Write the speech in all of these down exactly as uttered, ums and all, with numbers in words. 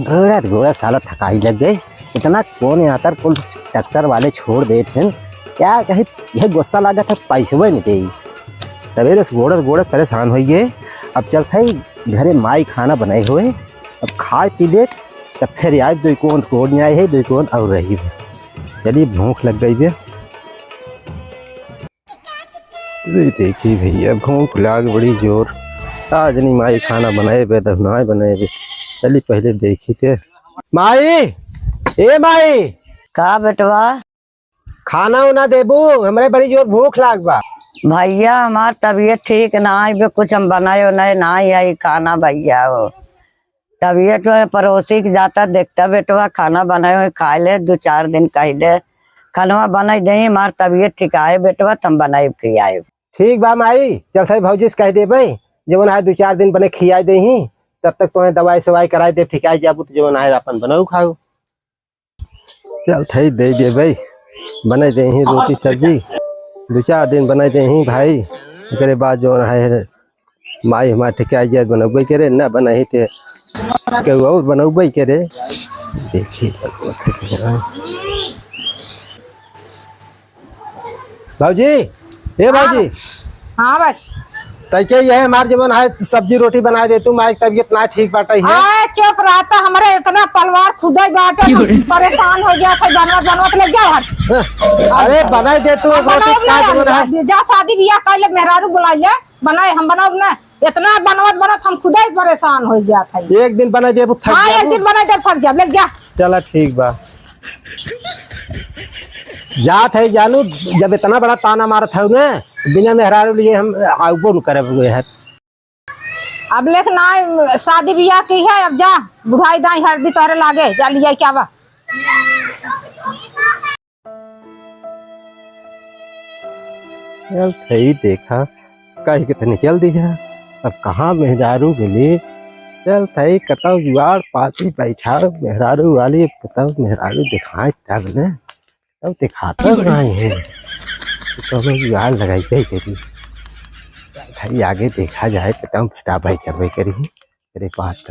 गोड़त गोड़त साला थकाई लग गए। इतना कौन यातर कुल ट्रैक्टर वाले छोड़ देत हैं। क्या कही, यह गुस्सा लागत है, पैसवे नहीं देई। सवेरे से गोड़त गोड़त परेशान होइए। अब चलत है घरे, माई खाना बनाए हुए, अब खाए पी ले, तब फिर आए। दो कौन गोड़ में आए है, दो कौन और रही है। चलिए, भूख लग गई है। अरे देखी भैया, भूख लाग बड़ी जोर। आज नहीं माई खाना बनाए बे, दहुनाए बनाए बे। चली पहले देखी ते। माई, ए माई। का बेटवा? खाना उना देबू, हमरे बड़ी जोर भूख लाग बा। भैया, हमार तबीयत ठीक ना है बे, कुछ हम बनाए उनाए ना है खाना भैया हो। तबीयत में पड़ोसी के जाता देखता बेटवा, खाना बनाए हुए खाए ले, दो चार दिन कह दे, खानवा बनाई दे, हमार तबीयत ठिकाए बेटवा, तब बनाए खियाए। ठीक बा माई, चलत है भौजी से कह देबे, जवन है दो चार दिन बने खियाए देही, तब तक तुम्हें दवाई सवाई कराए दे, ठिकाए जाबू तो जवन है अपन बनाऊ खाऊ। चलत है दे देबे, बनाए देही रोटी सब्जी, दो चार दिन बनाए देही भाई, एकरे बाद जवन है माई हमार ठेके आई जाए, बनौबे करे, ना बनाही ते केहू और बनौबे करे। देखी, भौजी, ए भौजी। हाँ भाई। तै के यह हमार जवन है सब्जी रोटी बनाए दे तू, माई के तबीयत ना ठीक बाटे है। अरे चुप रहता, हमरे इतना पलवार खुदे बाटे, हम परेशान हो जात है, बनवत बनवत ले जाओ हट। अरे बनाए दे तू एक रोटी, बनाओ का ना, जवन है। जा शादी बियाह कर ले, मेहरारू बुला ले। बनाए, हम बनाउब ना, इतना बनवत बनवत हम खुदे ही परेशान हो जात है। एक दिन बनाए देबू, थक हाँ, एक जाबू। दिन बनाए देब, थक जाब, ले जा। चला ठीक बा, जात है जानू, जब इतना बड़ा ताना मारत है ना, बिना मेहरारू लिए हम आउबो न करब है। अब लेख ना शादी बियाह की है, अब जा, बुढ़ाई दाई हरदी तोहरे लागे, जा लिया क्या बा। चल थई देखा, कह के त निकल दिया, अब कहाँ मेहरारू मिली? चल थई कतौ जुआड़ पाती बैठा मेहरारू वाली, कतौ मेहरारू दिखाए तब ने, तब दिखाता नहीं है, तो हमें जुआड़ लगाई गई करी। चल थई आगे देखा जाए, कतौ भेटा भाई करवे करी। तेरे पास।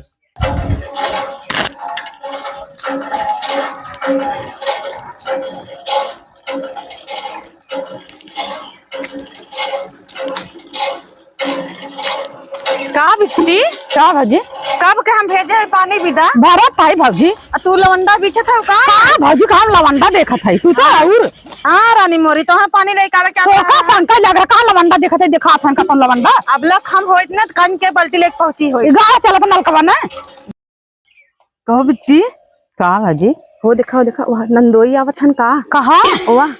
का बिट्टी? का भौजी? कब के हम भेजे है पानी बिदा? भरत है भौजी। आ तू लवंडा बिछत हौ का? का भौजी, का हम लवंडा देखत है? तू तो हाँ। और हाँ रानी मोरी, तोहार पानी लेके आवे के तोका चाहत हन। शंका लग रहा, का लवंडा देखत है, देखा थन का तुम लवंडा। अब लक हम होइत न त कन के बाल्टी लेके पहुंची होई। ई गाँव चलत नलकवा न। कहो बिट्टी। का बाजी? हो देखा, हो देखा, वहाँ नंदोई आवत हन का? कहाँ? वाह।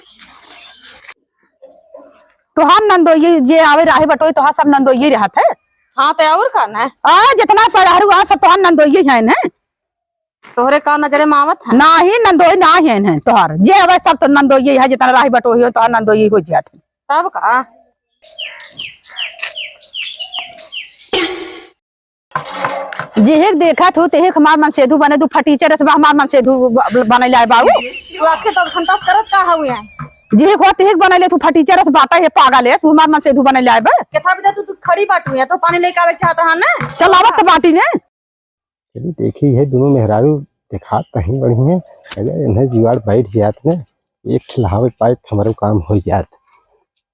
तोहार नंदोई जे आवे राही बटोई, तोहार सब नंदोई रहत है। हाँ, तो और का ना? आ, जितना पड़हरू आ, सब तोहार नंदोई है न। तोहरे का नजरे में आवत है? नाही, नंदोई नाही है, है तोहार। जे आवे सब तो नंदोई है, जितना राही बटोही हो, तोहार नंदोई हो जात है। तब का? जेहिक देखत हो, तेहिक हमार मनसेधु बने, तू फटीचर अस बा, हमार मनसेधु ब-, ब-, बने लाए बाऊ। तू आखिर दस घंटा से करत का हऊ यहाँ? जेहिक हो, तेहिक बने ले, तू फटीचर अस बाटा है, पागल है, तू हमार मनसेधु बने लाए बा। केथा बिदा तू, तू खड़ी बाटू यहाँ, तो पानी लेके आवे के चाहत है ना? चल आवत तो बाटी ने। चली देखी, है दोनों मेहरारू देखात कहीं बढ़िया। अगर इन्हें जुआड़ बैठ जात न, एक ठे लहावे पाए त हमरो काम हो जात।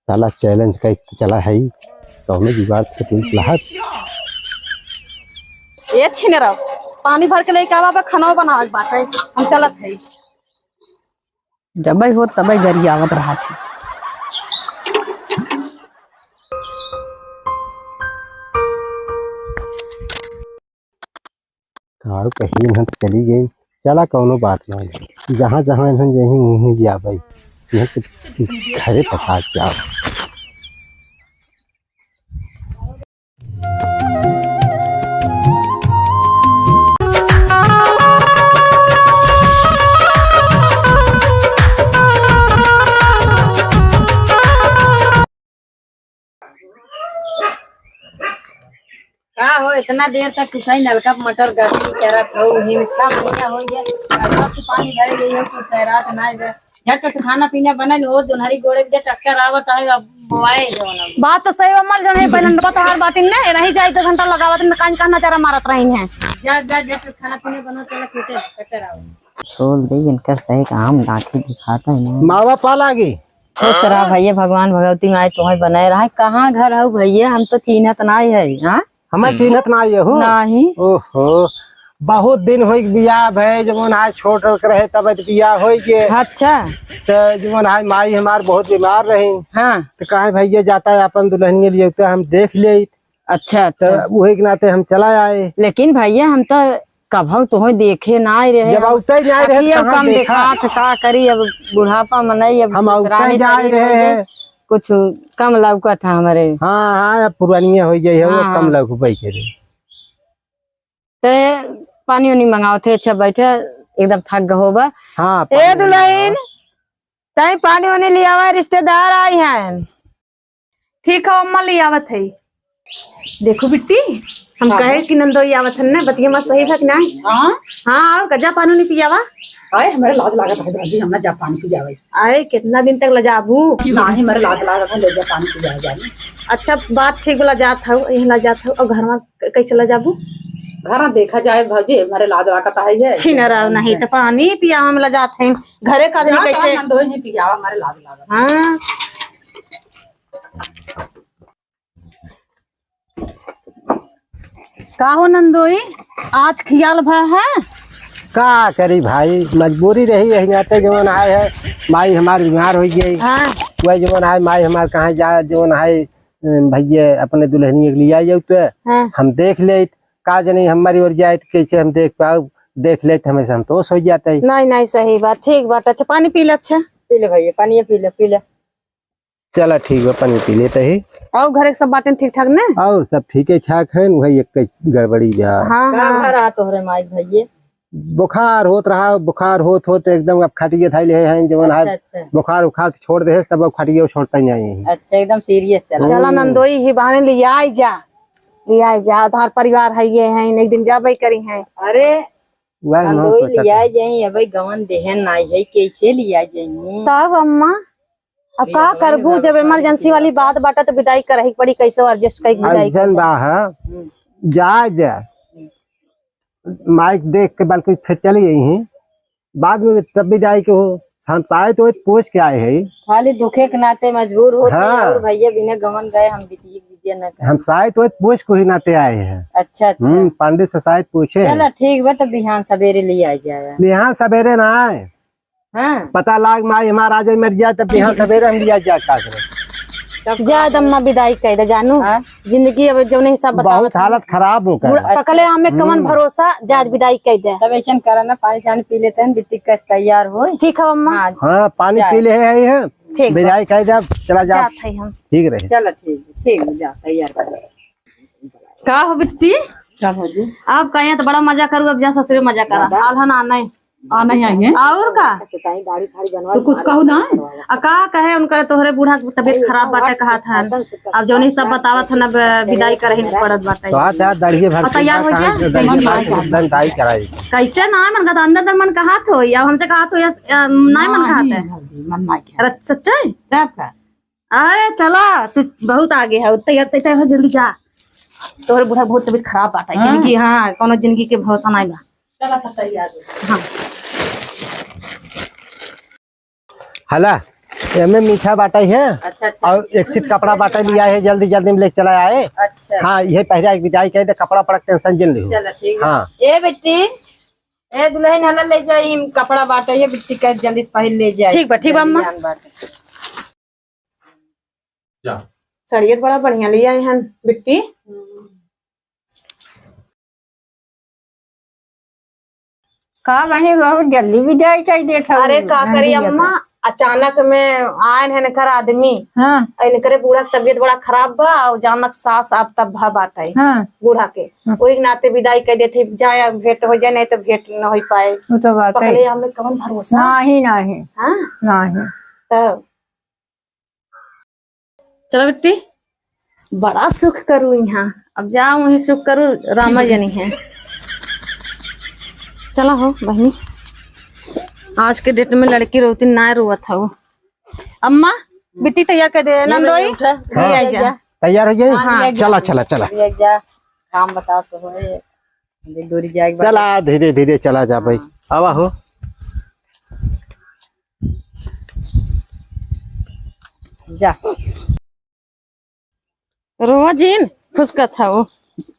साला challenge कइ के चला है, तो हमें जुआड़ से कोई लहात। ए छिने रहो, पानी भर के लेके आवा, बा खाना बनावे के बाटे, हम चलत है। जबै हो तबै गरियावत रहत है। काऊ कही इन्हन चली गई, चला कौनो बात ना, जहाँ जहाँ इन्हन यहीं मुँह जाबै, इन्हन के घरे पका के आओ। का हो, इतना देर तक कुछ ही नलका मटर गसी चरत हो, वही में छह महीना हो गया, अब तक से पानी भरे गई हो, कुछ रात ना दे। झट से खाना पीना बनल हो, जोन्हरी गोड़े के टक्कर आवत है, अब बात तो सही बा, मल जन है, पहले बा तोहार बाटिन ने, नहीं जाई तो घंटा लगावत ने, कान का नजारा मारत रही हैं। जा, जा, जा, फिर खाना पीना बना, चला खेते, खेते रहो। छोड़ दे, इनका सही काम आँखी दिखाता है ना। मावा पा लागी। खुश रहा भैया, भगवान भगवती माई तुम्हें बनाए रहा। कहाँ घर हऊ भैया, हम तो चीन्हत नाई है, हाँ? हमें चीन्हत नाई है हो? नहीं। ओहो, बहुत दिन होई बियाह भए, जवन आज छोट रहे तब तो बियाह होई के। अच्छा। तो जवन आज माई हमार बहुत बीमार रही। हाँ। तो कहे भैया जाता है अपन दुल्हनिया लिए तो हम देख ले। अच्छा, तो अच्छा। वही के नाते हम चला आए। लेकिन भैया हम तो कभऊ तोहई देखे नाई रहे। जब हम अउते नाई रहे, अखियो कम कहाँ देखा? देखात, का करी, अब बुढ़ापा में नहीं, अब हम अउते पुराने जाए शरीर रहे हो गए, हैं। कुछ कम लौकत है हमरे। हाँ, हाँ, अब पुरानिया हो गई है, वो हाँ, कम हाँ। लौकबे करे। ते पानी उनी मंगावत है, अच्छा बैठे, एकदम थक गए होबा। हाँ, ए पानी दुल्हन, मंगावा। तई पानी उनी लियावा, रिश्तेदार आई हैं। ठीक है अम्मा, ले आवत है। देखो बिट्टी, हम हाँ। कहे कि नंदोई आवत हन ना, बतिया मा सही है कि नहीं? हाँ। हाँ, आओ, गजा पानी नहीं पियावा। आए, हमारे लाज लागत है भौजी, हम ना जा पानी पियावे। आए, कितना दिन तक लजाबू? नहीं, हमारे लाज लागत है, ले जा पानी पियावे जाने। अच्छा, बात ठीक बोला जात हऊ, यहीं ला जात हऊ, और घर में क-, कैसे लजाबू? घर में देखा जाए भौजी, हमारे लाज लागत है ये। छीना रहो नहीं, तो पानी पिया हम लजात हैं, घरे का आदमी ना, कैसे? तो नंदोई नहीं पियावा, हमारे लाज लागत है। हाँ। का हो नंदोई, आज खियाल भा है? का करी भाई, मजबूरी रही, यही नाते जवन आए है, माई हमार बीमार हो गई। हाँ। वह जवन आए, माई हमार कहाँ जा, जवन आए, अम, भैया अपने दुल्हनिया के लिए आई जाऊ तो हाँ। हम देख लेत, का जनी हमारी ओर जाए तो कैसे हम देख पाऊ, देख लेत हमें संतोष हो जाता है। नहीं, नहीं, सही बात, ठीक बात। अच्छा, पानी पी ले, अच्छा। पी ले भैया, पानी पी ले, पी ले। चला ठीक बा, पानी पी लेते ही। और घर के सब बातें ठीक ठाक ने? और सब ठीक है ठाक है, वही एक गड़बड़ी बा। हाँ, का हाँ। भा रहा तोहरे माई भैये? बुखार होत रहा, बुखार होत होत एकदम अब खटिए धइले हैं, जवन अच्छा, है अच्छा। बुखार उखार छोड़ दे, तब अब खटिए छोड़ता ही नहीं है। अच्छा, एकदम सीरियस चला। चला हम्म। नंदोई ही बहाने लियाई जा, लियाई जा, आधार परिवार है ये हैं, एक दिन जाबे करी हैं। अरे वह हम नंदोई तो लिया जाई, अबे गवन देहन नाई है, कैसे लिया जाई? तब अम्मा, अब का करबू, जब इमरजेंसी वाली बात बाटे तो विदाई करही के पड़ी, कैसे एडजस्ट करके विदाई अइसन करही। बा है, हम्म। जा जा। हम्म। माइक देख के बल्कि फिर चली गई हैं, बाद में तब विदाई के हो, हम शायद तो पूछ के आए हैं। खाली दुखे के नाते मजबूर होते हैं हाँ। और भैया बिना गवन गए हम बिटिया के विदाई ना करें। हम शायद तो पूछ के ही नाते आए हैं। अच्छा, अच्छा। हम्म, पंडित से शायद पूछे हैं। चला ठीक बा, तो बिहान सवेरे लिया जाए। बिहान सवेरे ना आए। हाँ। पता लाग माई हमार आज मर जाए, तब बिहान सवेरे हम लिया जाए का करें। तब जा का दम्मा विदाई कह दे जानू। हाँ। जिंदगी अब जौने हिसाब बतावत बहुत है। हालत खराब हो गया। बुढ़-, पकले हमें कमन हम्म। भरोसा, जा विदाई कह दे। तब ऐसन करा ना, पानी सानी पी लेते हैं, बिटिया तैयार हो। ठीक है अम्मा। हाँ। हाँ, पानी जा। पी ले है, है। ठीक बा। विदाई कह दे, चला जा। जात है हम। ठीक रहे। चला ठीक, ठीक, जा तैयार कर। का हो बिट्टी? का भौजी? अब कहीं तो बड़ा मजा करू, अब जा ससुरे मजा करा। दादा। हाल है ना, नहीं। आ, नहीं आई है। और का? तो कुछ कहू ना? आ, का कहे, उनकर तोहरे बूढ़ा के तबीयत खराब बाटे, कहत हन। अब जौन ई सब बतावत हन, अब विदाई करही के पड़त बाटे। तो हाथ, हाथ दाढ़ी भर और तैयार हो जा। एकदम दाढ़ी कराई। कैसे ना, मन का तो अंदर अंदर मन कहत होई, अब हमसे कहत होई, अ, ना मन कहत है। भौजी, मन ना कहत। अरे, सच्चे? तब का? अरे, चला, तू बहुत आगे है, तैयार, तैयार हो, जल्दी जा। तोहरे बूढ़ा बहुत तबीयत खराब बाटे, हाँ। जिंदगी, हाँ, कोनो जिंदगी के भरोसा नहीं बा। चला, सब तैयार हो। हाँ। हला, एमे मीठा बाटा है। अच्छा, अच्छा। और एक सीट कपड़ा बाटा लिया है, जल्दी जल्दी में लेके चला आए। अच्छा। हाँ, ये पहले एक विदाई कह दे, कपड़ा पड़ा टेंशन जिन लियो। चला, ठीक है। हाँ। ए बेटी, ए दुल्हन हला ले जाई, कपड़ा बाटा है, बिट्टी कह जल्दी से पहले ले जाई। ठीक बा, ठीक बा, अम्मा। जल्दी आन बाटे। जा। सड़िया तो बड़ा बढ़िया ले आए हन, बिट्टी। का बहिनी, बहुत जल्दी विदाई कर देत हऊ। अरे, का करी नंदी अम्मा, अम्मा, अचानक में आयन है इनकर आदमी। हाँ। और इनकरे बूढ़ा के तबीयत बड़ा खराब बा, और जानक सास आप तब भा बाटे हाँ। बूढ़ा के। हाँ। वही नाते विदाई कर देते, जाए भेंट हो जाए, नहीं तो भेंट न हो पाए। वो तो बात है। पकड़े हमें कौन भरोसा? नहीं, नहीं। हाँ? नहीं। तब चलो बिट्टी, बड़ा सुख करू यहाँ। अब जाओ वहीं सुख करू, रामा जनी है। चला हो बहिनी, आज के डेट में लड़की रोती ना रोवत हो। अम्मा, बिट्टी तैयार कर दे, ये नंदोई। उठा, हाँ। ले जा। तैयार हो गई? हाँ, हाँ। ले जा। चला, चला, चला। ले जा। काम बता तो होए। देख, डोरी जाए के बाद। चला, धीरे, धीरे चला जा भाई। हाँ। आवा हो। जा। रोवा जिन, खुश कत हऊ।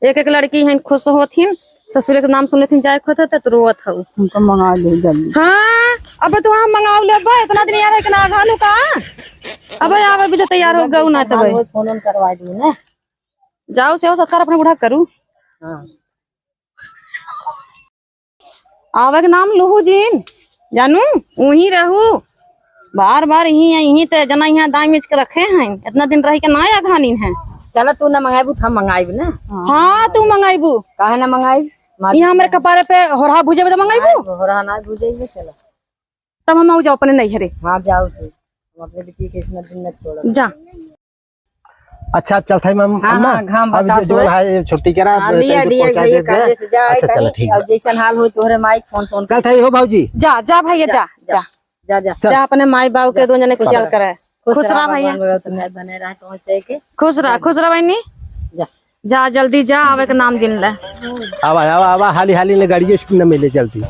एक एक लड़की हैं, खुश होथिन, ससुरे के नाम सुनथिन, जाए के होत है, त रोवत हऊ। हमको मंगा दे जल्दी। हाँ, अब तो हम मंगाऊ लेबा, इतना दिन यार है कि ना घालू का? अब आवे भी तो तैयार हो गऊ ना तब। फोन ओन करवा दू ना। जाओ, सेवा सत्कार अपने बूढ़ा करू। हाँ। आवे के नाम लूहू जिन, जानू, उहीं रहू। बार बार इहीं, इहीं ते जना इहाँ दाई मिच के रखे हैं, इतना दिन रह के ना आघानिन है। चला, तू ना मंगाइबू, त हम मंगाइब ना। हाँ, तू मंगाइबू। काहे ना मंगाइब? मार इहाँ हमरे कपारे पे होरहा भुजे बदे मंगाइबू? ना, होरहा ना भुजे, चला। तब हम आऊ जाओ अपने नैहरे। हाँ, जाओ तू। हम अपने बेटी के इतना दिन न छोड़ब। जा। अच्छा, अब चलत हई, मम-, हाँ, अम्मा, हाँ, घाम अब बतास जो, जो होए। है, ये छुट्टी करा, हाँ, अब लिया, तैको लिया, पहुँचा भैया, दे दे। काले से जा, अच्छा, चला, ठीक और बा। जैसन हाल होई तोहरे माई, फोन, फोन चलत हई हो भौजी। जा, जा भैया, जा, जा, जा। जा, जा। चल। जा, अपने माई बाबू के जा। दो जने के ख्याल करे। खुश रहा भैया। भगवान बने रहे तो ऐसे के। खुश रहा, जा। खुश रहा बहनी। जा। जा, जल्दी जा, आवे के नाम जिन ले। आवा, आवा, आवा, हाली, हाली ने गाड़िए न मिले जल्दी।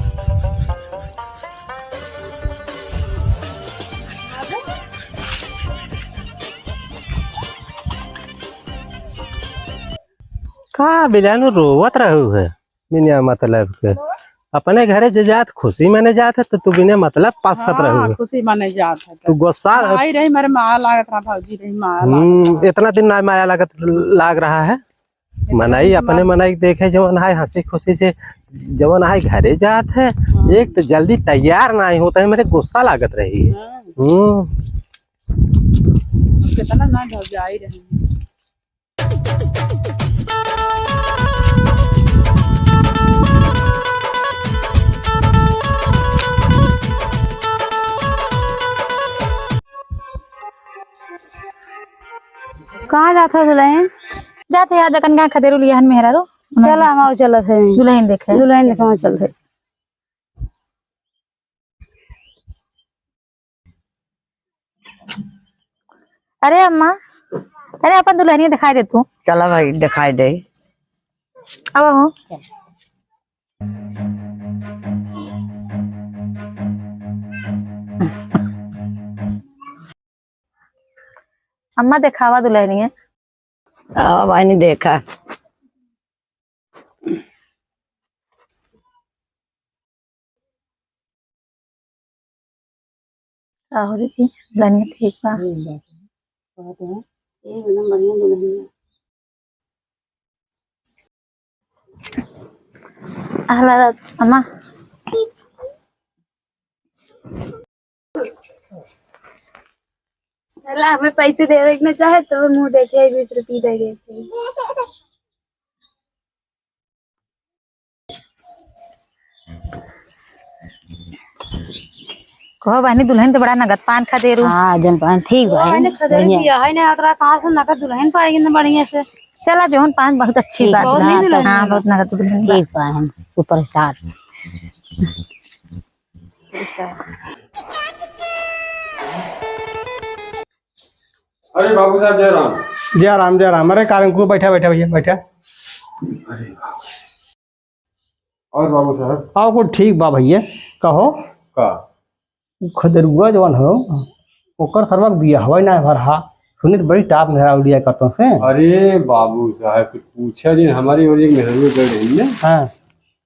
का बिलानु रोवत रहू है, बिना मतलब के? अपने घरे जे जात खुशी मने जात है, तो तू बिना मतलब पास करत रहू है। खुशी मने जात है। तू गुस्सा आई रही, मारे माया लागत रहा, भौजी रही, माया लागत रहा। हम्म, इतना दिन ना माया लागत, लाग रहा है। मनई अपने मनई देखे जवन है हँसी खुशी से, जवन है घरे जात है, हाँ। एक तो जल्दी तैयार नाहीं होत है, मेरे गुस्सा लागत रही है। हाँ। हम्म। कितना ना भौजाई रही। कहाँ जात हो दुलहिन? जात है यार, दकन कहाँ खदेरू लिया हन मेहरारू। चला, हम आऊ चलत है। दुलहिन देखे। दुलहिन देखे, हम चलत है। अरे अम्मा, अरे अपन दुलहिनिया देखाई दे तू। चला भाई, देखाई दे। अब हो। अम्मा देखावा दुलहिनिया। हाँ, बहिनी देखा। आहो दीदी, दुलहिनिया ठीक बा। हम्म, बात है। एकदम बढ़िया दुलहिनिया। अहला अम्मा। ला, हमें पैसे देवे के ना चाहे, तो मुँह देखे बीस रुपये दे देते। कहो बहनी, दुलहिन तो बड़ा नगद पान खदेरू। हाँ, जन पान ठीक बा, है ना, खदेरू बढ़िया। दिया है ना, अतरा कहाँ से नगद दुलहिन पाएगी ना बढ़िया से। चला, जोहन पान बहुत अच्छी ठीक बात बा। हाँ, बहुत नगद दुलहिन बा। ठीक बा, हम superstar। अरे बाबू साहब, जय राम। जय राम, जय राम। अरे कारिंकू, बैठा, बैठा भैया, बैठा। अरे बाबू। और बाबू साहब? और कुल ठीक बा भैया, कहो। का? उ खदेरुआ जवन हो, ओकर सरवा के बियाहवा ना भर हा। सुनित बड़ी top मेहरारू लिया कतों से। अरे बाबू साहब, कुछ पूछा जी, हमारी ओर एक मेहरारू गए रही ना। हाँ।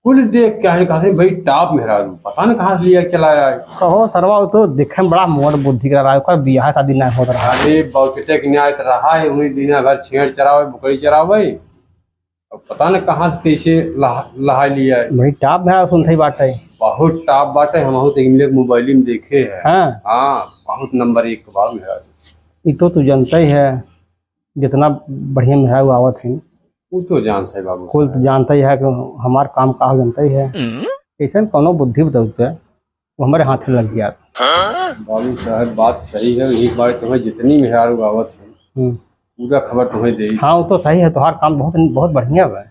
कुल देख के आए, कहा से, "भाई, top मेहरारू, पता न कहाँ से लिया के चला आए।" कहो सरवा, वो तो देखे में बड़ा मोट बुद्धि का रहा है, ओकर बियाह शादी ना होत रहा। अरे, बहुते के न्याय तो रहा है, वही दिन भर छेड़ चरावे, बकरी चरावे, अब पता न कहाँ से कैसे लहा-, लहा लिया है। भाई, top मेहरारू सुनत ही बाटे। बहुत top बाटे, हम बहुत एक मिनट मोबाइल में देखे हैं। हाँ। हाँ, बहुत नंबर एक के बा मेहरारू। ई तो तू जानता ही है, जितना बढ़िया मेहरारू आवत है। वो तो जानता है बाबू कुल साहब। तो जानता ही है कि हमार काम का हो, जानता ही है। हम्म। ऐसन कौनो बुद्धि बताऊ पे, वो हमारे हाथे लग गया। बाबू साहब, बात सही है, एक बार तुम्हें जितनी मेहरारू आवत है, हम्म। पूरा खबर तुम्हें दे। हाँ, वो तो सही है, तुम्हार काम बहुत, बहुत बढ़िया बा।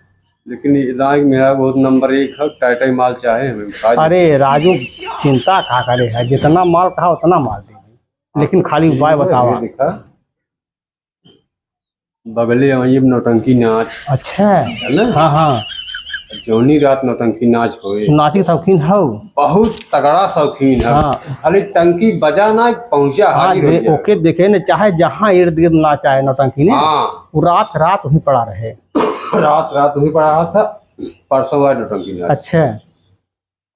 लेकिन ये दाई मेहरारू बहुत नंबर एक है, टाइट माल चाहे हमें, बता दो। अरे राजू, चिंता का करे है, जितना माल कहा उतना माल दे। लेकिन खाली उपाय बतावा। ये देखा, बगले में ये नौटंकी नाच। अच्छा। है ना? हाँ, हाँ। जौनी रात नौटंकी नाच होए। नाच के शौकीन हौ। बहुत तगड़ा शौकीन है। हाँ। खाली टंकी बजा ना, पहुँचा, हाँ, हाजिर हो दे-, जाए। ओके, देखे ने, चाहे जहाँ इर्द गिर्द नाच आए नौटंकी ने, हाँ। वो रात रात वहीं पड़ा रहे। रात रात वहीं पड़ा रहा था। परसों आए नौटंकी नाच। अच्छा।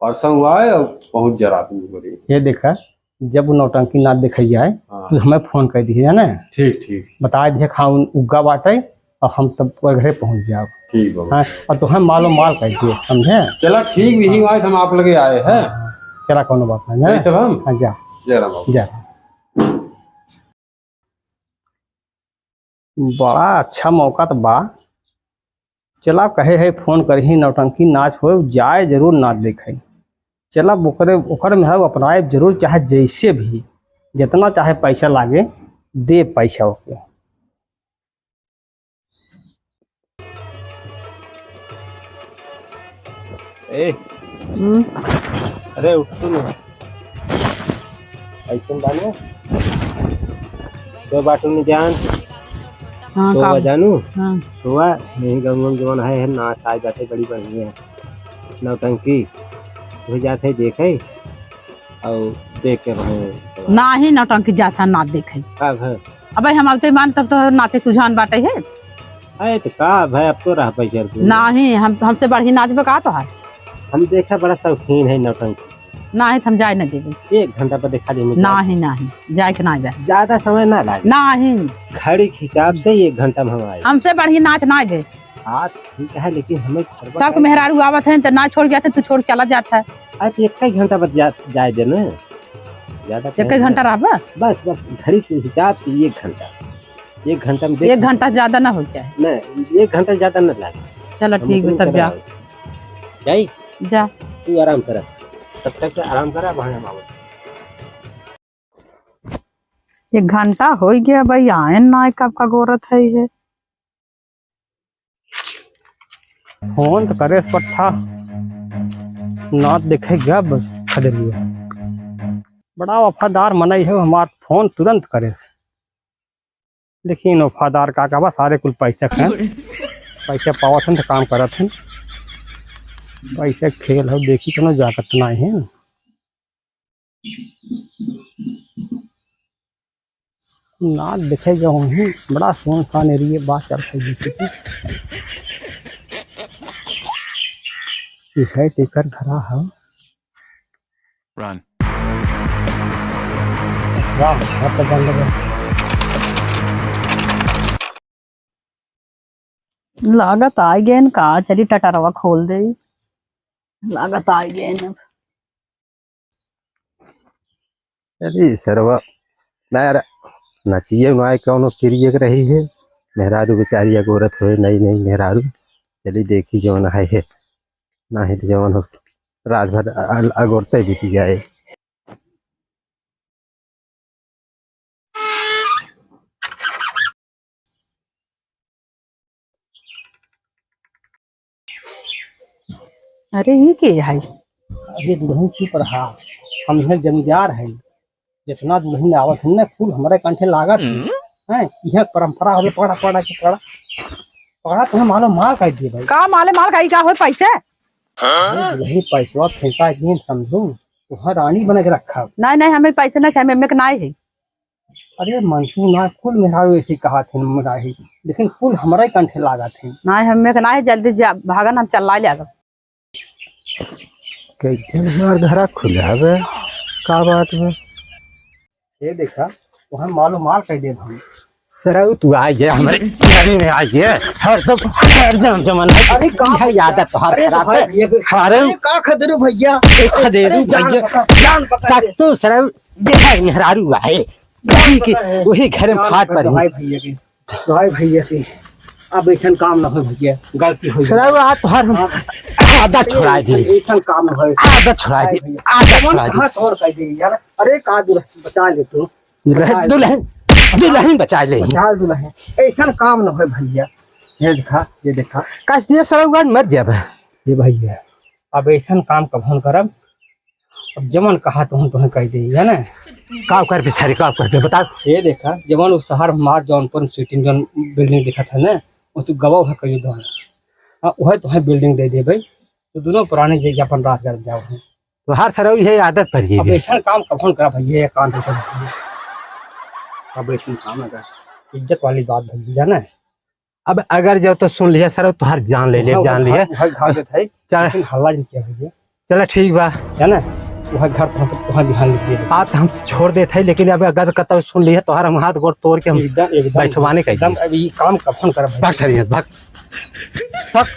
परसों आए और पहुँच जा रात में बोली। ये देखा, जब वो नौटंकी नाच दिखाई जाए, हाँ। तो हमें फोन कर दिए, है ना? ठीक, ठीक। बता दिए, हाँ, उन उग्गा बाटे, और हम तब ओकरे घरे पहुँच जाब। ठीक बा। हाँ, और तोहे मालो माल कर दिए, समझे? चला, ठीक भी ही, हाँ। आज हम आप लगे आए हैं। हाँ, चला, कौनो बात नहीं, जय है? तब हम। हाँ, जा। जय राम बाबू। जा। बड़ा अच्छा मौका त बा। चला, कहे है, फोन करही, नौटंकी नाच होए, जाए जरूर नाच देखे। चला, ओकरे, ओकर में है, अपनाए जरूर, चाहे जैसे भी, जितना चाहे पैसा लागे, दे पैसा ओके। ए। हम्म। अरे, उठ तू ना। ऐसन बानू। तो बाटू नहीं जान। हाँ, तो का? जानू। हाँ। तो यही गाँव में जवन है, है ना, आ जाते बड़ी बढ़िया नौटंकी। वही जाते देखे। और देख के भाई। नाही, नौटंकी जाथा ना देखे। का भाई? अबे हम आते मान तब तो नाचे तुझान बाटे है। अरे तो का भाई, अब तो रह पैसा तू। नाही, हम, हमसे बढ़ी नाच बे का तो है। हम देखा बड़ा शौकीन है नौटंकी। नाही, तो हम जाए न देबे। एक घंटा पर देखा देंगे। नाही, नाही, जाए के ना जाए। ज्यादा समय ना लागे। नाही। घड़ी के हिसाब से एक घंटा में हम आए। हमसे बढ़ी नाच ना बे। हाँ, ठीक है, लेकिन हमें घरवा सबके का मेहरारू आवत हैं, तो ना छोड़ जाते, तू छोड़ चला जाता है। अरे, तो एक ही घंटा बस जा, जाए दे ना। ज्यादा एक ही time घंटा ना। रहबा? बस, बस, घड़ी के हिसाब से एक घंटा। एक घंटा में देख एक घंटा ज्यादा ना हो जाए। नहीं, एक घंटा ज्यादा ना लागे। चलो, हम ठीक है, उतने तब जा। जाई? जा। तू आराम कर। तब तक आराम करा, वहाँ हम आवत। एक घंटा हो गया भाई, आयन ना, कब का गोरत है ये। फोन तो करे पट्ठा, ना देखे गब खदेरिया। बड़ा वफादार मनई है हमार, फोन तुरंत करे। लेकिन वफादार का कहबा, सारे कुल पैसा खाएं। पैसा पावत हैं तो काम करत हैं। पैसा खेल हो, देखी कोनो जागत ना है। ना देखे गए हूँ, बड़ा सुनसान एरिया बा, चल के देखे के। ये है तेकर घरा है। Run। वाह, घर तो बंद है। लागत आ गए न का, चली टटरवा खोल दे। लागत आ गए न। अरे सरवा, ना यार, नचिए माय कौनो किरिए के रही है, मेहरारू बेचारी अगोरत होए, नई नई मेहरारू, चली देखी जौन है, है, नाही तो जौन हो, रात भर अ-, अगोरते बीती जाए। अरे, ई के है? अरे, दुल्हन चुप रहा, हम यहाँ जमींदार है, जितना दुल्हन आवत है ना, कुल हमारे कंठे लागत है। हम्म। हैं, यह परंपरा होले, पकड़ा, पकड़ा के पकड़ा, पकड़ा, तुम्हें मालो माल कर दिए भाई। का माले माल का, ई का होए पैसे? अरे, दुल्हन पैसवा फेंका के समझू, तुम्हारा रानी बना के रखा। नहीं, नहीं, हमें पैसे ना चाहिए, हमें के नाई है। अरे मंटू ना, कुल मेहरारू ऐसे कहा थे, मराही, लेकिन कुल हमरा ही कंठे लागत है। ना, हमें के ना है, जल्दी जा, भागन, हम चल्ला ले आगब। कैसे हमार घरा खुला बे? का बात बे? ये देखा, वहाँ मालो माल कह दे हम। सरऊ, तू आ गया हमरे घर में, आ गया। हरदम, हरदम जमन है। अरे का यह आदत तोहार अरे खराब भाई, है। ये सरऊ, अरे का खदेरू भैया? तू खदेरू अरे जान भैया। बता, जान बता दे। सत्तू सरऊ, देखा मेहरारू है। वही के, वही घर में फाट पड़ी। दुहाई भैया की, दुहाई भैया की। अब ऐसन काम ना हो भैया, गलती हो गई। सरऊ, आज तोहार हम हाँ। आदत छोड़ा दी। ऐसन काम ना हो। आदत छोड़ा दी, भैया। आदत छोड़ा दी। हाथ और कह दे यार। अरे का दुल्हन बचा ले तू। दुल्हन, बचा ले। दुल्हन, दुल्हन बचा ले। बचा दुल्हन। ऐसन काम ना हो भैया। ये देखा, ये देखा। काश, ये सरऊ आज मर जाबे। ये भैया, अब ऐसन काम कभो न करब। अब जमन कहा तुहन तुहन कह दे, है ना? का कर बे सारे, का कर बे, बता। ये देखा, जवन उ शहर हमार जौनपुर सिटी में जौन बिल्डिंग दिखत है ना, उस गवा है कई दो। हाँ, वही तो है बिल्डिंग दे दे भाई, तो दोनों पुराने जे अपन राज कर जाओ है। तो हर सरऊ ये आदत पड़ गई अब है। ऐसा काम कभन करा भाई, ये काम तो कर। अब ऐसा काम है का? इज्जत वाली बात भाई, जाना है? अब अगर जो तो सुन लिया सरऊ, तुहार जान ले ले, हाँ, जान वह लिया। घर, वह घर देत है, चल। लेकिन हल्ला नहीं किया भैया। चला ठीक बा। है ना? वह घर तो हम तो वहाँ बिहान लिख दिया। बात हम छोड़ देत है, लेकिन अब अगर कतौ सुन लिया, तुहार हम हाथ गोड़ तोड़ के हम एकदम, एकदम, बैठवाने का एकदम। अब ये काम कभन करब भाई? भाग सारे यहाँ से, भाग। भाग।